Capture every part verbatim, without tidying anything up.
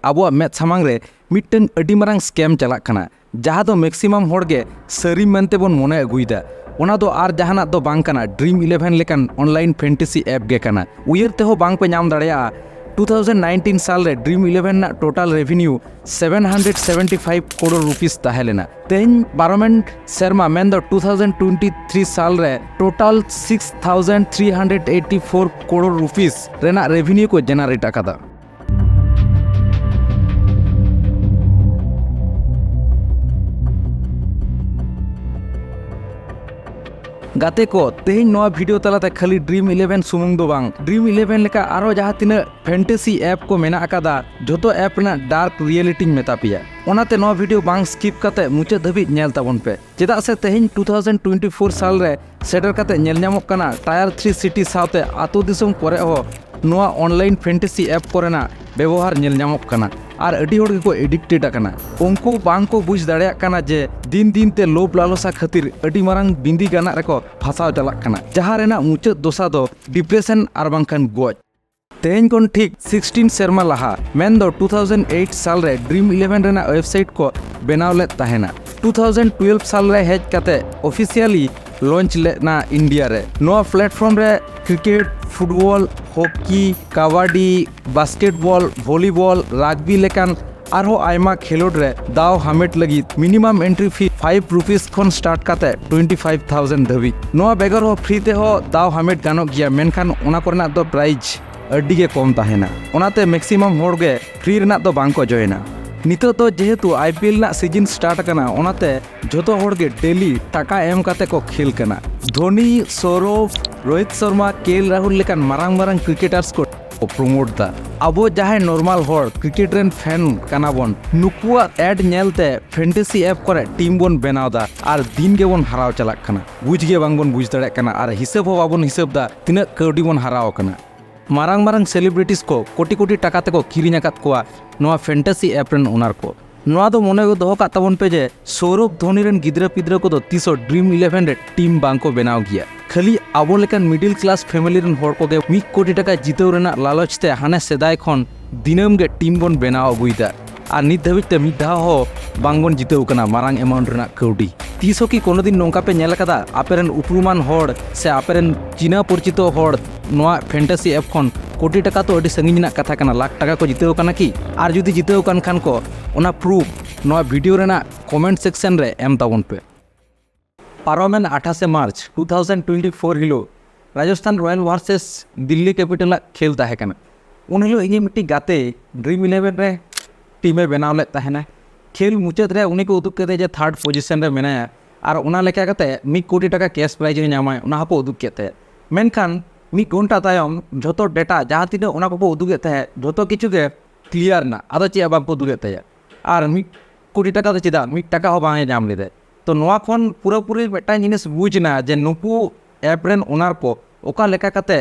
ᱟᱵᱚᱣᱟᱜ ᱢᱮᱫ ᱥᱟᱢᱟᱝ ᱨᱮ ᱢᱤᱫᱴᱟᱝ ᱟᱹᱰᱤ ᱢᱟᱨᱟᱝ ᱥᱠᱮᱢ ᱪᱟᱞᱟᱜ ᱠᱟᱱᱟ, ᱡᱟᱦᱟᱸ ᱫᱚ ᱢᱮᱠᱥᱤᱢᱟᱢ ᱦᱚᱲ ᱜᱮ ᱥᱟᱹᱨᱤ ᱢᱮᱱᱛᱮ ᱵᱚᱱ ᱢᱚᱱᱮ ᱟᱹᱜᱩᱭᱮᱫᱟ᱾ ᱚᱱᱟ ᱫᱚ ᱟᱨ ᱡᱟᱦᱟᱱᱟᱜ ᱫᱚ ᱵᱟᱝ ᱠᱟᱱᱟ, ᱰᱨᱤᱢ ᱤᱞᱮᱵᱷᱮᱱ ᱞᱮᱠᱟᱱ ᱚᱱᱞᱟᱭᱤᱱ ᱯᱷᱮᱱᱴᱮᱥᱤ ᱮᱯ ᱜᱮ ᱠᱟᱱᱟ᱾ ᱩᱭᱦᱟᱹᱨ ᱛᱮᱦᱚᱸ ᱵᱟᱝ ᱯᱮ ᱧᱟᱢ ᱫᱟᱲᱮᱭᱟᱜᱼᱟ, ᱴᱩ ᱛᱷᱟᱣᱡᱮᱱᱰ ᱱᱟᱭᱤᱱᱴᱤᱱ ᱥᱟᱞ ᱨᱮ ᱰᱨᱤᱢ ᱤᱞᱮᱵᱷᱮᱱ ᱨᱮᱱᱟᱜ total revenue seven hundred seventy five crore rupees ᱛᱟᱦᱮᱸ ᱞᱮᱱᱟ᱾ ᱛᱮᱦᱮᱧ ᱯᱟᱨᱚᱢᱮᱱ ᱥᱮᱨᱢᱟ, ᱢᱮᱱᱫᱚ ᱴᱩ ᱛᱷᱟᱣᱡᱮᱱᱰ ᱴᱩᱭᱮᱱᱴᱤ ᱛᱷᱨᱤ ᱥᱟᱞ ᱨᱮ total six thousand three hundred eighty four crore rupees ᱨᱮᱱᱟᱜ ᱨᱮᱵᱷᱮᱱᱤᱭᱩ ᱠᱚ ᱡᱮᱱᱟᱨᱮᱴ ᱟᱠᱟᱫᱟ᱾ ᱜᱟᱛᱮ ᱠᱚ, ᱛᱮᱦᱮᱧ ᱱᱚᱣᱟ ᱵᱷᱤᱰᱤᱭᱳ ᱛᱟᱞᱟᱛᱮ ᱠᱷᱟᱹᱞᱤ ᱰᱨᱤᱢ ᱤᱞᱮᱵᱷᱮᱱ ᱥᱩᱢᱩᱝ ᱫᱚ ᱵᱟᱝ, ᱰᱨᱤᱢ ᱤᱞᱮᱵᱷᱮᱱ ᱞᱮᱠᱟ ᱟᱨᱦᱚᱸ ᱡᱟᱦᱟᱸ ᱛᱤᱱᱟᱹᱜ ᱯᱷᱮᱱᱴᱮᱥᱤ ᱮᱯ ᱠᱚ ᱢᱮᱱᱟᱜ ᱟᱠᱟᱫᱟ, ᱡᱷᱚᱛᱚ ᱮᱯ ᱨᱮᱱᱟᱜ ᱰᱟᱨᱠ ᱨᱤᱭᱮᱞᱤᱴᱤᱧ ᱢᱮᱛᱟ ᱯᱮᱭᱟ᱾ ᱚᱱᱟᱛᱮ ᱱᱚᱣᱟ ᱵᱷᱤᱰᱤᱭᱳ ᱵᱟᱝ ᱥᱠᱤᱯ ᱠᱟᱛᱮ ᱢᱩᱪᱟᱹᱫ ᱫᱷᱟᱹᱵᱤᱡ ᱧᱮᱞ ᱛᱟᱵᱚᱱ ᱯᱮ, ᱪᱮᱫᱟᱜ ᱥᱮ ᱛᱮᱦᱮᱧ ᱴᱩ ᱛᱷᱟᱣᱡᱮᱱᱰ ᱴᱩᱭᱮᱱᱴᱤ ᱯᱷᱳᱨ ᱥᱟᱞ ᱨᱮ ᱥᱮᱴᱮᱨ ᱠᱟᱛᱮ ᱧᱮᱞ ᱧᱟᱢᱚᱜ ᱠᱟᱱᱟ, ᱴᱟᱭᱟᱨ ᱛᱷᱨᱤ ᱥᱤᱴᱤ ᱥᱟᱶᱛᱮ ᱟᱛᱳ ᱫᱤᱥᱚᱢ ᱠᱚᱨᱮ ᱦᱚᱸ ᱱᱚᱣᱟ ᱚᱱᱞᱟᱭᱤᱱ ᱯᱷᱮᱱᱴᱮᱥᱤ ᱮᱯ ᱠᱚᱨᱮᱱᱟᱜ ᱵᱮᱵᱚᱦᱟᱨ ᱧᱮᱞ ᱧᱟᱢᱚᱜ ᱠᱟᱱᱟ᱾ ᱟᱨ ᱟᱹᱰᱤ ᱦᱚᱲ ᱜᱮᱠᱚ ᱮᱰᱤᱠᱴᱮᱰ ᱟᱠᱟᱱᱟ᱾ ᱩᱱᱠᱩ ᱵᱟᱝ ᱠᱚ ᱵᱩᱡᱽ ᱫᱟᱲᱮᱭᱟᱜ ᱠᱟᱱᱟ ᱡᱮ ᱫᱤᱱ ᱫᱤᱱ ᱛᱮ ᱞᱳᱵᱷ ᱞᱟᱞᱚᱥᱟ ᱠᱷᱟᱹᱛᱤᱨ ᱟᱹᱰᱤ ᱢᱟᱨᱟᱝ ᱵᱤᱸᱫᱤ ᱜᱟᱱᱟᱜ ᱨᱮᱠᱚ ᱯᱷᱟᱥᱟᱣ ᱪᱟᱞᱟᱜ ᱠᱟᱱᱟ, ᱡᱟᱦᱟᱸ ᱨᱮᱱᱟᱜ ᱢᱩᱪᱟᱹᱫ ᱫᱚᱥᱟ ᱫᱚ ᱰᱤᱯᱨᱮᱥᱚᱱ ᱟᱨ ᱵᱟᱝᱠᱷᱟᱱ ᱜᱚᱡ᱾ ᱛᱮᱦᱮᱧ ᱠᱷᱚᱱ ᱴᱷᱤᱠ ᱥᱤᱠᱥᱴᱤᱱ ᱥᱮᱨᱢᱟ ᱞᱟᱦᱟ, ᱢᱮᱱᱫᱚ ᱴᱩ ᱛᱷᱟᱣᱡᱮᱱᱰ ᱮᱭᱤᱴ ᱥᱟᱞ ᱨᱮ ᱰᱨᱤᱢ ᱤᱞᱮᱵᱷᱮᱱ ᱨᱮᱱᱟᱜ ᱣᱮᱵᱥᱟᱭᱤᱴ ᱠᱚ ᱵᱮᱱᱟᱣ ᱞᱮᱫ ᱛᱟᱦᱮᱱᱟ᱾ ᱴᱩ ᱛᱷᱟᱣᱡᱮᱱᱰ ᱴᱩᱭᱮᱞᱵᱷ ᱥᱟᱞ ᱨᱮ ᱦᱮᱡ ᱠᱟᱛᱮ ᱚᱯᱷᱤᱥᱤᱭᱟᱞᱤ ᱞᱚᱧᱪ ᱞᱮᱫ ᱱᱟ ᱤᱱᱰᱤᱭᱟ ᱨᱮ᱾ ᱱᱚᱣᱟ ᱯᱞᱟᱴᱯᱷᱚᱨᱢ ᱨᱮ cricket, football, hockey, kabaddi, basketball, volleyball, rugby ᱞᱮᱠᱟᱱ ᱟᱨᱦᱚᱸ ᱟᱭᱢᱟ ᱠᱷᱮᱞᱳᱰ ᱨᱮ ᱫᱟᱣ ᱦᱟᱢᱮᱴ ᱞᱟᱹᱜᱤᱫ minimum entry fee five rupees ᱠᱷᱚᱱ ᱥᱴᱟᱨᱴ ᱠᱟᱛᱮ ᱴᱩᱭᱮᱱᱴᱤ ᱯᱷᱟᱭᱤᱵᱷ ᱛᱷᱟᱣᱡᱮᱱᱰ ᱫᱷᱟᱹᱵᱤᱡ᱾ ᱱᱚᱣᱟ ᱵᱮᱜᱚᱨ ᱦᱚᱸ ᱯᱷᱨᱤ ᱛᱮᱦᱚᱸ ᱫᱟᱣ ᱦᱟᱢᱮᱴ ᱜᱟᱱᱚᱜ ᱜᱮᱭᱟ, ᱢᱮᱱᱠᱷᱟᱱ ᱚᱱᱟ ᱠᱚᱨᱮᱱᱟᱜ ᱫᱚ ᱯᱨᱟᱭᱤᱡᱽ ᱟᱹᱰᱤ ᱜᱮ ᱠᱚᱢ ᱛᱟᱦᱮᱱᱟ᱾ ᱚᱱᱟᱛᱮ ᱢᱮᱠᱥᱤᱢᱟᱢ ᱦᱚᱲ ᱜᱮ ᱯᱷᱨᱤ ᱨᱮᱱᱟᱜ ᱫᱚ ᱵᱟᱝ ᱠᱚ ᱡᱚᱭᱮᱱᱟ᱾ ᱱᱤᱛᱚᱜ ᱫᱚ ᱡᱮᱦᱮᱛᱩ ᱟᱭ ᱯᱤ ᱮᱞ ᱨᱮᱱᱟᱜ ᱥᱤᱡᱤᱱ ᱥᱴᱟᱨᱴ ᱟᱠᱟᱱᱟ, ᱚᱱᱟᱛᱮ ᱡᱷᱚᱛᱚ ᱦᱚᱲ ᱜᱮ ᱰᱮᱞᱤ ᱴᱟᱠᱟ ᱮᱢ ᱠᱟᱛᱮ ᱠᱚ ᱠᱷᱮᱞ ᱠᱟᱱᱟ᱾ ᱫᱷᱳᱱᱤ, ᱥᱚᱨᱚᱵᱷ, ᱨᱳᱦᱤᱛ ᱥᱚᱨᱢᱟ, ᱠᱮ ᱮᱞ ᱨᱟᱦᱩᱞ ᱞᱮᱠᱟᱱ ᱢᱟᱨᱟᱝ ᱢᱟᱨᱟᱝ ᱠᱨᱤᱠᱮᱴᱟᱨᱥ ᱠᱚ ᱯᱨᱳᱢᱳᱴ ᱫᱟ᱾ ᱟᱵᱚ ᱡᱟᱦᱟᱸᱭ ᱱᱚᱨᱢᱟᱞ ᱦᱚᱲ, ᱠᱨᱤᱠᱮᱴ ᱨᱮᱱ ᱯᱷᱮᱱ ᱠᱟᱱᱟ ᱵᱚᱱ, ᱱᱩᱠᱩᱣᱟᱜ ᱮᱰ ᱧᱮᱞ ᱛᱮ ᱯᱷᱮᱱᱴᱮᱥᱤ ᱮᱯ ᱠᱚᱨᱮ ᱴᱤᱢ ᱵᱚᱱ ᱵᱮᱱᱟᱣ ᱫᱟ ᱟᱨ ᱫᱤᱱ ᱜᱮᱵᱚᱱ ᱦᱟᱨᱟᱣ ᱪᱟᱞᱟᱜ ᱠᱟᱱᱟ᱾ ᱵᱩᱡᱽ ᱜᱮ ᱵᱟᱝ ᱵᱚᱱ ᱵᱩᱡᱽ ᱫᱟᱲᱮᱭᱟᱜ ᱠᱟᱱᱟ ᱟᱨ ᱦᱤᱥᱟᱹᱵ ᱦᱚᱸ ᱵᱟᱵᱚᱱ ᱦᱤᱥᱟᱹᱵ ᱫᱟ ᱛᱤᱱᱟᱹᱜ ᱠᱟᱹᱣᱰᱤ ᱵᱚᱱ ᱦᱟᱨᱟᱣ ᱠᱟᱱᱟ᱾ ᱢᱟᱨᱟᱝ ᱢᱟᱨᱟᱝ ᱥᱮᱞᱤᱵᱨᱤᱴᱤᱥ ᱠᱚ ᱠᱳᱴᱤ ᱠᱳᱴᱤ ᱴᱟᱠᱟ ᱛᱮᱠᱚ ᱠᱤᱨᱤᱧ ᱟᱠᱟᱫ ᱠᱚᱣᱟ ᱱᱚᱣᱟ ᱯᱷᱮᱱᱴᱮᱥᱤ ᱮᱯ ᱨᱮᱱ ᱳᱱᱟᱨ ᱠᱚ᱾ ᱱᱚᱣᱟ ᱫᱚ ᱢᱚᱱᱮ ᱫᱚᱦᱚ ᱠᱟᱜ ᱛᱟᱵᱚᱱ ᱯᱮ ᱡᱮ ᱥᱳᱣᱨᱚᱵᱷ ᱫᱷᱳᱱᱤ ᱨᱮᱱ ᱜᱤᱫᱽᱨᱟᱹ ᱯᱤᱫᱽᱨᱟᱹ ᱠᱚᱫᱚ ᱛᱤᱥ ᱦᱚᱸ ᱰᱨᱤᱢ ᱤᱞᱮᱵᱷᱮᱱ ᱨᱮ ᱴᱤᱢ ᱵᱟᱝ ᱠᱚ ᱵᱮᱱᱟᱣ ᱜᱮᱭᱟ᱾ ᱠᱷᱟᱹᱞᱤ ᱟᱵᱚ ᱞᱮᱠᱟᱱ ᱢᱤᱰᱤᱞ ᱠᱞᱟᱥ ᱯᱷᱮᱢᱮᱞᱤ ᱨᱮᱱ ᱦᱚᱲ ᱠᱚᱜᱮ ᱢᱤᱫ ᱠᱳᱴᱤ ᱴᱟᱠᱟ ᱡᱤᱛᱟᱹᱣ ᱨᱮᱱᱟᱜ ᱞᱟᱞᱚᱪ ᱛᱮ ᱦᱟᱱᱮ ᱥᱮᱫᱟᱭ ᱠᱷᱚᱱ ᱫᱤᱱᱟᱹᱢ ᱜᱮ ᱴᱤᱢ ᱵᱚᱱ ᱵᱮᱱᱟᱣ ᱟᱹᱜᱩᱭᱮᱫᱟ᱾ ᱟᱨ ᱱᱤᱛ ᱫᱷᱟᱹᱵᱤᱡ ᱛᱮ ᱢᱤᱫ ᱫᱷᱟᱣ ᱦᱚᱸ ᱵᱟᱝ ᱵᱚᱱ ᱡᱤᱛᱟᱹᱣ ᱠᱟᱱᱟ ᱢᱟᱨᱟᱝ ᱮᱢᱟᱣᱩᱱᱴ ᱨᱮᱱᱟᱜ ᱠᱟᱹᱣᱰᱤ᱾ ᱛᱤᱥ ᱦᱚᱸ ᱠᱤ ᱠᱳᱱᱳ ᱫᱤᱱ ᱱᱚᱝᱠᱟ ᱯᱮ ᱧᱮᱞ ᱟᱠᱟᱫᱟ ᱟᱯᱮ ᱨᱮᱱ ᱩᱯᱨᱩᱢᱟᱱ ᱦᱚᱲ ᱥᱮ ᱟᱯᱮ ᱨᱮᱱ ᱪᱤᱱᱟ ᱯᱚᱨᱤᱪᱤᱛᱚ ᱦᱚᱲ ᱱᱚᱣᱟ ᱯᱷᱮᱱᱴᱟᱥᱤ ᱮᱯ ᱠᱷᱚᱱ ᱠᱳᱴᱤ ᱴᱟᱠᱟ ᱛᱚ ᱟᱹᱰᱤ ᱥᱟᱺᱜᱤᱧ ᱨᱮᱱᱟᱜ ᱠᱟᱛᱷᱟ ᱠᱟᱱᱟ, ᱞᱟᱠᱷ ᱴᱟᱠᱟ ᱠᱚ ᱡᱤᱛᱟᱹᱣ ᱠᱟᱱᱟ ᱠᱤ? ᱟᱨ ᱡᱩᱫᱤ ᱡᱤᱛᱟᱹᱣ ᱠᱟᱱ ᱠᱷᱟᱱ ᱠᱚ, ᱚᱱᱟ ᱯᱨᱩᱯᱷ ᱱᱚᱣᱟ ᱵᱷᱤᱰᱤᱭᱳ ᱨᱮᱱᱟᱜ ᱠᱚᱢᱮᱱᱴ ᱥᱮᱠᱥᱚᱱ ᱨᱮ ᱮᱢ ᱛᱟᱵᱚᱱ ᱯᱮ᱾ ᱯᱟᱨᱚᱢᱮᱱ ᱟᱴᱷᱟᱥᱮ March two thousand twenty four ᱦᱤᱞᱳᱜ ᱨᱟᱡᱚᱥᱛᱷᱟᱱ ᱨᱚᱭᱟᱞ ᱵᱷᱟᱨᱥᱮᱥ ᱫᱤᱞᱞᱤ ᱠᱮᱯᱤᱴᱟᱞᱟᱜ ᱠᱷᱮᱞ ᱛᱟᱦᱮᱸ ᱠᱟᱱᱟ᱾ ᱩᱱ ᱦᱤᱞᱳᱜ ᱤᱧᱤᱡ ᱢᱤᱫᱴᱤᱡ ᱜᱟᱛᱮ ᱰᱨᱤᱢ ᱤᱞᱮᱵᱷᱮᱱ ᱨᱮ ᱴᱤᱢᱮ ᱵᱮᱱᱟᱣ ᱞᱮᱫ ᱛᱟᱦᱮᱱᱟ᱾ ᱠᱷᱮᱞ ᱢᱩᱪᱟᱹᱫ ᱨᱮ ᱩᱱᱤ ᱠᱚ ᱩᱫᱩᱜ ᱠᱮᱫᱮᱭᱟ ᱡᱮ ᱛᱷᱟᱨᱰ ᱯᱚᱡᱤᱥᱚᱱ ᱨᱮ ᱢᱮᱱᱟᱭᱟ, ᱟᱨ ᱚᱱᱟ ᱞᱮᱠᱟ ᱠᱟᱛᱮ ᱢᱤᱫ ᱠᱳᱴᱤ ᱴᱟᱠᱟ ᱠᱮᱥ ᱯᱨᱟᱭᱤᱡᱽ ᱦᱚᱸ ᱧᱟᱢᱟᱭ, ᱚᱱᱟ ᱦᱚᱸᱠᱚ ᱩᱫᱩᱜ ᱠᱮᱫ ᱛᱟᱭᱟ᱾ ᱢᱮᱱᱠᱷᱟᱱ ᱢᱤᱫ ᱜᱷᱚᱱᱴᱟ ᱛᱟᱭᱚᱢ ᱡᱷᱚᱛᱚ ᱰᱮᱴᱟ ᱡᱟᱦᱟᱸ ᱛᱤᱱᱟᱹᱜ ᱚᱱᱟ ᱠᱚᱠᱚ ᱩᱫᱩᱜᱮᱫ ᱛᱟᱦᱮᱸᱫ ᱡᱷᱚᱛᱚ ᱠᱤᱪᱷᱩ ᱜᱮ ᱠᱞᱤᱭᱟᱨ ᱮᱱᱟ, ᱟᱫᱚ ᱪᱮᱫ ᱦᱚᱸ ᱵᱟᱝᱠᱚ ᱩᱫᱩᱜᱮᱫ ᱛᱟᱭᱟ᱾ ᱟᱨ ᱢᱤᱫ ᱠᱳᱴᱤ ᱴᱟᱠᱟ ᱫᱚ ᱪᱮᱫᱟᱜ, ᱢᱤᱫ ᱴᱟᱠᱟ ᱦᱚᱸ ᱵᱟᱝ ᱮ ᱧᱟᱢ ᱞᱮᱫᱟ᱾ ᱛᱚ ᱱᱚᱣᱟ ᱠᱷᱚᱱ ᱯᱩᱨᱟᱹᱯᱩᱨᱤ ᱢᱤᱫᱴᱟᱝ ᱡᱤᱱᱤᱥ ᱵᱩᱡᱽ ᱮᱱᱟ ᱡᱮ ᱱᱩᱠᱩ ᱮᱯ ᱨᱮᱱ ᱳᱱᱟᱨ ᱠᱚ ᱚᱠᱟ ᱞᱮᱠᱟ ᱠᱟᱛᱮ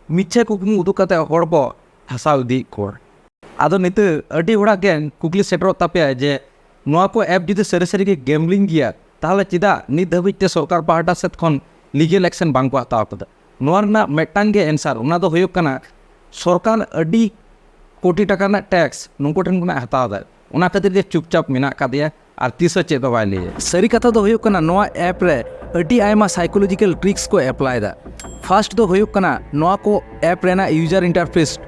ᱢᱤᱪᱷᱟᱹ ᱠᱩᱠᱢᱩ ᱩᱫᱩᱜ ᱠᱟᱛᱮ ᱦᱚᱲ ᱠᱚ ᱯᱷᱟᱥᱟᱣ ᱤᱫᱤᱭᱮᱫ ᱠᱚᱣᱟ᱾ ᱟᱫᱚ ᱱᱤᱛᱚᱜ ᱟᱹᱰᱤ ᱦᱚᱲᱟᱜ ᱜᱮ ᱠᱩᱠᱞᱤ ᱥᱮᱴᱮᱨᱚᱜ ᱛᱟᱯᱮᱭᱟ ᱡᱮ ᱱᱚᱣᱟ ᱠᱚ ᱮᱯ ᱡᱩᱫᱤ ᱥᱟᱹᱨᱤ ᱥᱟᱹᱨᱤ ᱜᱮ ᱜᱮᱢᱵᱞᱤᱝ ᱜᱮᱭᱟ, ᱛᱟᱦᱚᱞᱮ ᱪᱮᱫᱟᱜ ᱱᱤᱛ ᱫᱷᱟᱹᱵᱤᱡ ᱛᱮ ᱥᱚᱨᱠᱟᱨ ᱯᱟᱦᱴᱟ ᱥᱮᱫ ᱠᱷᱚᱱ ᱞᱤᱜᱮᱞ ᱮᱠᱥᱮᱱ ᱵᱟᱝ ᱠᱚ ᱦᱟᱛᱟᱣ ᱠᱟᱫᱟ? ᱱᱚᱣᱟ ᱨᱮᱱᱟᱜ ᱢᱤᱫᱴᱟᱝ ᱜᱮ ᱮᱱᱥᱟᱨ, ᱚᱱᱟ ᱫᱚ ᱦᱩᱭᱩᱜ ᱠᱟᱱᱟ ᱥᱚᱨᱠᱟᱨ ᱟᱹᱰᱤ ᱠᱳᱴᱤ ᱴᱟᱠᱟ ᱨᱮᱱᱟᱜ ᱴᱮᱠᱥ ᱱᱩᱠᱩ ᱴᱷᱮᱱ ᱠᱷᱚᱱᱟᱜ ᱦᱟᱛᱟᱣ ᱮᱫᱟ, ᱚᱱᱟ ᱠᱷᱟᱹᱛᱤᱨ ᱜᱮ ᱪᱩᱯᱪᱟᱯ ᱢᱮᱱᱟᱜ ᱠᱟᱫᱮᱭᱟ ᱟᱨ ᱛᱤᱥ ᱦᱚᱸ ᱪᱮᱫ ᱦᱚᱸ ᱵᱟᱭ ᱞᱟᱹᱭᱟ᱾ ᱥᱟᱹᱨᱤ ᱠᱟᱛᱷᱟ ᱫᱚ ᱦᱩᱭᱩᱜ ᱠᱟᱱᱟ, ᱱᱚᱣᱟ ᱮᱯ ᱨᱮ ᱟᱹᱰᱤ ᱟᱭᱢᱟ ᱥᱟᱭᱠᱳᱞᱚᱡᱤᱠᱟᱞ ᱴᱨᱤᱠᱥ ᱠᱚ ᱮᱯᱞᱟᱭ ᱮᱫᱟ᱾ ᱯᱷᱟᱨᱥᱴ ᱫᱚ ᱦᱩᱭᱩᱜ ᱠᱟᱱᱟ, ᱱᱚᱣᱟ ᱠᱚ ᱮᱯ ᱨᱮᱱᱟᱜ ᱤᱭᱩᱡᱟᱨ ᱤᱱᱴᱟᱨᱯᱷᱮᱥ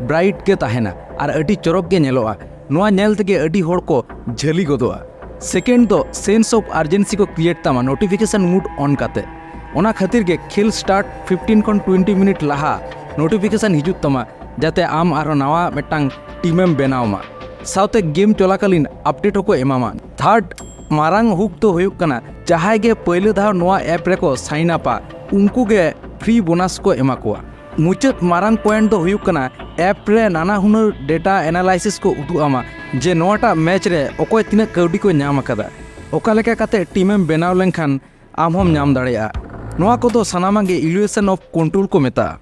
ᱵᱨᱟᱭᱤᱴ ᱜᱮ ᱛᱟᱦᱮᱱᱟ ᱟᱨ ᱟᱹᱰᱤ ᱪᱚᱨᱚᱠ ᱜᱮ ᱧᱮᱞᱚᱜᱼᱟ᱾ ᱱᱚᱣᱟ ᱧᱮᱞ ᱛᱮᱜᱮ ᱟᱹᱰᱤ ᱦᱚᱲ ᱠᱚ ᱡᱷᱟᱹᱞᱤ ᱜᱚᱫᱚᱜᱼᱟ᱾ ᱥᱮᱠᱮᱱᱰ ᱫᱚ ᱥᱮᱱᱥ ᱚᱯᱷ ᱟᱨᱡᱮᱱᱥᱤ ᱠᱚ ᱠᱨᱤᱭᱮᱴ ᱛᱟᱢᱟ ᱱᱳᱴᱤᱯᱷᱤᱠᱮᱥᱚᱱ ᱢᱩᱰ ᱚᱱ ᱠᱟᱛᱮ᱾ ᱚᱱᱟ ᱠᱷᱟᱹᱛᱤᱨ ᱜᱮ ᱠᱷᱮᱞ ᱥᱴᱟᱨᱴ ᱯᱷᱤᱯᱴᱤᱱ ᱠᱷᱚᱱ ᱴᱩᱭᱮᱱᱴᱤ ᱢᱤᱱᱤᱴ ᱞᱟᱦᱟ ᱱᱳᱴᱤᱯᱷᱤᱠᱮᱥᱚᱱ ᱦᱤᱡᱩᱜ ᱛᱟᱢᱟ, ᱡᱟᱛᱮ ᱟᱢ ᱟᱨᱦᱚᱸ ᱱᱟᱣᱟ ᱢᱤᱫᱴᱟᱝ ᱴᱤᱢᱮᱢ ᱵᱮᱱᱟᱣ ᱢᱟ᱾ ᱥᱟᱶᱛᱮ ᱜᱮᱢ ᱪᱚᱞᱟᱠᱟᱞᱤᱱ ᱟᱯᱰᱮᱴ ᱦᱚᱸᱠᱚ ᱮᱢᱟᱢᱟ᱾ ᱛᱷᱟᱨᱰ ᱢᱟᱨᱟᱝ ᱦᱩᱠ ᱫᱚ ᱦᱩᱭᱩᱜ ᱠᱟᱱᱟ, ᱡᱟᱦᱟᱸᱭ ᱜᱮ ᱯᱟᱹᱭᱞᱟᱹ ᱫᱷᱟᱣ ᱱᱚᱣᱟ ᱮᱯ ᱨᱮᱠᱚ ᱥᱟᱭᱤᱱ ᱟᱯᱟ, ᱩᱱᱠᱩ ᱜᱮ ᱯᱷᱨᱤ ᱵᱳᱱᱟᱥ ᱠᱚ ᱮᱢᱟ ᱠᱚᱣᱟ᱾ ᱢᱩᱪᱟᱹᱫ ᱢᱟᱨᱟᱝ ᱯᱚᱭᱮᱱᱴ ᱫᱚ ᱦᱩᱭᱩᱜ ᱠᱟᱱᱟ, ᱮᱯ ᱨᱮ ᱱᱟᱱᱟ ᱦᱩᱱᱟᱹᱨ ᱰᱮᱴᱟ ᱮᱱᱟᱞᱟᱭᱥᱤᱥ ᱠᱚ ᱩᱫᱩᱜ ᱟᱢᱟ ᱡᱮ ᱱᱚᱣᱟᱴᱟᱜ ᱢᱮᱪ ᱨᱮ ᱚᱠᱚᱭ ᱛᱤᱱᱟᱹᱜ ᱠᱟᱹᱣᱰᱤ ᱠᱚ ᱧᱟᱢ ᱟᱠᱟᱫᱟ᱾ ᱚᱠᱟ ᱞᱮᱠᱟ ᱠᱟᱛᱮ ᱴᱤᱢᱮᱢ ᱵᱮᱱᱟᱣ ᱞᱮᱱᱠᱷᱟᱱ ᱟᱢ ᱦᱚᱸᱢ ᱧᱟᱢ ᱫᱟᱲᱮᱭᱟᱜᱼᱟ᱾ ᱱᱚᱣᱟ ᱠᱚᱫᱚ ᱥᱟᱱᱟᱢᱟᱜ ᱜᱮ ᱤᱞᱩᱭᱮᱥᱚᱱ ᱚᱯᱷ ᱠᱚᱱᱴᱨᱳᱞ ᱠᱚ ᱢᱮᱛᱟᱜᱼᱟ᱾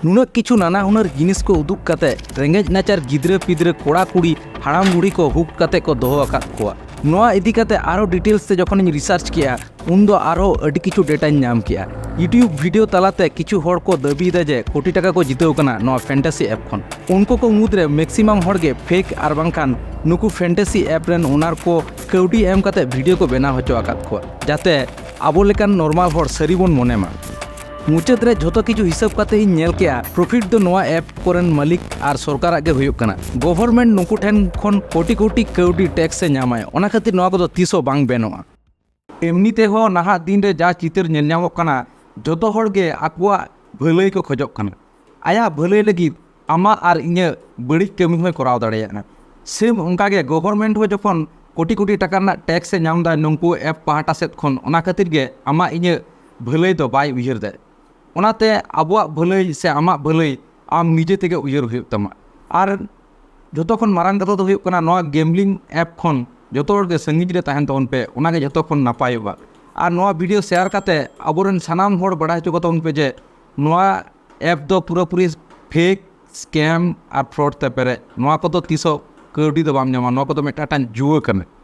ᱱᱩᱱᱟᱹᱜ ᱠᱤᱪᱷᱩ ᱱᱟᱱᱟ ᱦᱩᱱᱟᱹᱨ ᱡᱤᱱᱤᱥ ᱠᱚ ᱩᱫᱩᱜ ᱠᱟᱛᱮ ᱨᱮᱸᱜᱮᱡ ᱱᱟᱪᱟᱨ ᱜᱤᱫᱽᱨᱟᱹ ᱯᱤᱫᱽᱨᱟᱹ, ᱠᱚᱲᱟ ᱠᱩᱲᱤ, ᱦᱟᱲᱟᱢ ᱵᱩᱲᱦᱤ ᱠᱚ ᱦᱩᱠ ᱠᱟᱛᱮ ᱠᱚ ᱫᱚᱦᱚ ᱟᱠᱟᱫ ᱠᱚᱣᱟ᱾ ᱱᱚᱣᱟ ᱤᱫᱤ ᱠᱟᱛᱮ ᱟᱨᱚ ᱰᱤᱴᱮᱞᱥ ᱛᱮ ᱡᱚᱠᱷᱚᱱᱤᱧ ᱨᱤᱥᱟᱨᱪ ᱠᱮᱜᱼᱟ, ᱩᱱᱫᱚ ᱟᱨᱦᱚᱸ ᱟᱹᱰᱤ ᱠᱤᱪᱷᱩ ᱰᱮᱴᱟᱧ ᱧᱟᱢ ᱠᱮᱜᱼᱟ᱾ YouTube ᱵᱷᱤᱰᱤᱭᱳ ᱛᱟᱞᱟᱛᱮ ᱠᱤᱪᱷᱩ ᱦᱚᱲ ᱠᱚ ᱫᱟᱹᱵᱤᱭᱮᱫᱟ ᱡᱮ ᱠᱳᱴᱤ ᱴᱟᱠᱟ ᱠᱚ ᱡᱤᱛᱟᱹᱣ ᱠᱟᱱᱟ ᱱᱚᱣᱟ ᱯᱷᱮᱱᱴᱟᱥᱤ ᱮᱯ ᱠᱷᱚᱱ᱾ ᱩᱱᱠᱩ ᱠᱚ ᱢᱩᱫᱽᱨᱮ ᱢᱮᱠᱥᱤᱢᱟᱢ ᱦᱚᱲ ᱜᱮ ᱯᱷᱮᱠ ᱟᱨ ᱵᱟᱝᱠᱷᱟᱱ ᱱᱩᱠᱩ ᱯᱷᱮᱱᱴᱟᱥᱤ ᱮᱯ ᱨᱮᱱ ᱳᱱᱟᱨ ᱠᱚ ᱠᱟᱹᱣᱰᱤ ᱮᱢ ᱠᱟᱛᱮ ᱵᱷᱤᱰᱤᱭᱳ ᱠᱚ ᱵᱮᱱᱟᱣ ᱦᱚᱪᱚ ᱟᱠᱟᱫ ᱠᱚᱣᱟ, ᱡᱟᱛᱮ ᱟᱵᱚ ᱞᱮᱠᱟᱱ ᱱᱚᱨᱢᱟᱞ ᱦᱚᱲ ᱥᱟᱹᱨᱤ ᱵᱚᱱ ᱢᱚᱱᱮ ᱢᱟ᱾ ᱢᱩᱪᱟᱹᱫ ᱨᱮ ᱡᱷᱚᱛᱚ ᱠᱤᱪᱷᱩ ᱦᱤᱥᱟᱹᱵ ᱠᱟᱛᱮ ᱤᱧ ᱧᱮᱞ ᱠᱮᱜᱼᱟ, ᱯᱨᱚᱯᱷᱤᱴ ᱫᱚ ᱱᱚᱣᱟ ᱮᱯ ᱠᱚᱨᱮᱱ ᱢᱟᱹᱞᱤᱠ ᱟᱨ ᱥᱚᱨᱠᱟᱨᱟᱜ ᱜᱮ ᱦᱩᱭᱩᱜ ᱠᱟᱱᱟ᱾ ᱜᱚᱵᱷᱚᱨᱱᱢᱮᱱᱴ ᱱᱩᱠᱩ ᱴᱷᱮᱱ ᱠᱷᱚᱱ ᱠᱳᱴᱤ ᱠᱳᱴᱤ ᱠᱟᱹᱣᱰᱤ ᱴᱮᱠᱥ ᱮ ᱧᱟᱢᱟᱭ, ᱚᱱᱟ ᱠᱷᱟᱹᱛᱤᱨ ᱱᱚᱣᱟ ᱠᱚᱫᱚ ᱛᱤᱥ ᱦᱚᱸ ᱵᱟᱝ ᱵᱮᱱᱚᱜᱼᱟ᱾ ᱮᱢᱱᱤ ᱛᱮᱦᱚᱸ ᱱᱟᱦᱟᱜ ᱫᱤᱱ ᱨᱮ ᱡᱟ ᱪᱤᱛᱟᱹᱨ ᱧᱮᱞ ᱧᱟᱢᱚᱜ ᱠᱟᱱᱟ, ᱡᱚᱛᱚ ᱦᱚᱲ ᱜᱮ ᱟᱠᱚᱣᱟᱜ ᱵᱷᱟᱹᱞᱟᱹᱭ ᱠᱚ ᱠᱷᱚᱡᱚᱜ ᱠᱟᱱᱟ᱾ ᱟᱭᱟᱜ ᱵᱷᱟᱹᱞᱟᱹᱭ ᱞᱟᱹᱜᱤᱫ ᱟᱢᱟᱜ ᱟᱨ ᱤᱧᱟᱹᱜ ᱵᱟᱹᱲᱤᱡ ᱠᱟᱹᱢᱤ ᱦᱚᱸᱭ ᱠᱚᱨᱟᱣ ᱫᱟᱲᱮᱭᱟᱜᱼᱟ᱾ ᱥᱮᱢ ᱚᱱᱠᱟᱜᱮ ᱜᱚᱵᱷᱚᱨᱱᱢᱮᱱᱴ ᱦᱚᱸ ᱡᱚᱠᱷᱚᱱ ᱠᱳᱴᱤ ᱠᱳᱴᱤ ᱴᱟᱠᱟ ᱨᱮᱱᱟᱜ ᱴᱮᱠᱥ ᱮ ᱧᱟᱢ ᱮᱫᱟ ᱱᱩᱠᱩ ᱮᱯ ᱯᱟᱦᱴᱟ ᱥᱮᱫ ᱠᱷᱚᱱ, ᱚᱱᱟ ᱠᱷᱟᱹᱛᱤᱨ ᱜᱮ ᱟᱢᱟᱜ ᱤᱧᱟᱹᱜ ᱵᱷᱟᱹᱞᱟᱹᱭ ᱫᱚ ᱵᱟᱭ ᱩᱭᱦᱟᱹᱨ ᱫᱟᱭ᱾ ᱚᱱᱟᱛᱮ ᱟᱵᱚᱣᱟᱜ ᱵᱷᱟᱹᱞᱟᱹᱭ ᱥᱮ ᱟᱢᱟᱜ ᱵᱷᱟᱹᱞᱟᱹᱭ ᱟᱢ ᱱᱤᱡᱮ ᱛᱮᱜᱮ ᱩᱭᱦᱟᱹᱨ ᱦᱩᱭᱩᱜ ᱛᱟᱢᱟ᱾ ᱟᱨ ᱡᱚᱛᱚ ᱠᱷᱚᱱ ᱢᱟᱨᱟᱝ ᱠᱟᱛᱷᱟ ᱫᱚ ᱦᱩᱭᱩᱜ ᱠᱟᱱᱟ, ᱱᱚᱣᱟ ᱜᱮᱢᱵᱞᱤᱝ ᱮᱯ ᱠᱷᱚᱱ ᱡᱚᱛᱚ ᱦᱚᱲ ᱜᱮ ᱥᱟᱺᱜᱤᱧ ᱨᱮ ᱛᱟᱦᱮᱱ ᱛᱟᱵᱚᱱ ᱯᱮ, ᱚᱱᱟᱜᱮ ᱡᱚᱛᱚ ᱠᱷᱚᱱ ᱱᱟᱯᱟᱭᱚᱜᱼᱟ᱾ ᱟᱨ ᱱᱚᱣᱟ ᱵᱷᱤᱰᱤᱭᱳ ᱥᱮᱭᱟᱨ ᱠᱟᱛᱮ ᱟᱵᱚᱨᱮᱱ ᱥᱟᱱᱟᱢ ᱦᱚᱲ ᱵᱟᱲᱟᱭ ᱦᱚᱪᱚ ᱠᱚᱛᱟ ᱵᱚᱱ ᱯᱮ ᱡᱮ ᱱᱚᱣᱟ ᱮᱯ ᱫᱚ ᱯᱩᱨᱟᱹᱯᱩᱨᱤ ᱯᱷᱮᱠ, ᱥᱠᱮᱢ ᱟᱨ ᱯᱷᱨᱚᱰ ᱛᱮ ᱯᱮᱨᱮᱡ᱾ ᱱᱚᱣᱟ ᱠᱚᱫᱚ ᱛᱤᱥ ᱦᱚᱸ ᱠᱟᱹᱣᱰᱤ ᱫᱚ ᱵᱟᱢ ᱧᱟᱢᱟ, ᱱᱚᱣᱟ ᱠᱚᱫᱚ ᱢᱤᱫᱴᱟᱝ ᱡᱩᱣᱟᱹ ᱠᱟᱱᱟ᱾